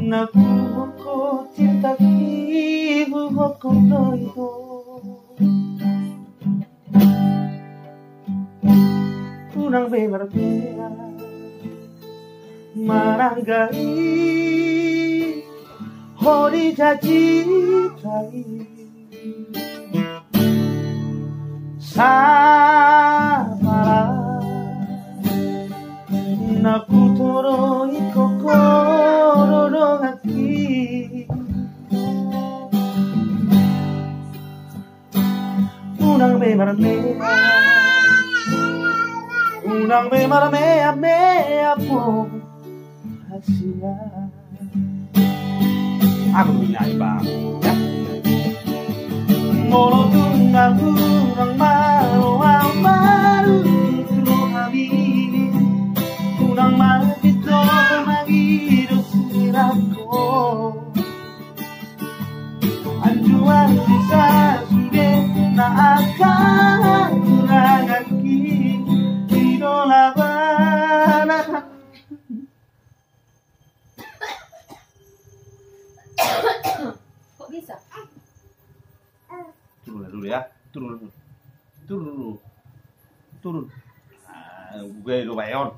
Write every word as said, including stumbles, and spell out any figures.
Na huboto ho cinta ki, huboto ho do ito. Unang be marmea, marangga i ho di jajita i. Sabar, na hutodoi ho donganki. Unang be marmea, unang be marmea-mea ho hasian. Aku do binaen, Bang. Ya. Molo tung unang malo au marungut tu hami, unang ma pintor mangido sirang ho. Anjuran ni sasude na angka hahurangangki di dolabana. Kok bisa? Turun dulu ya, turun dulu. Turun dulu. Turun. Ah, gue lumayan.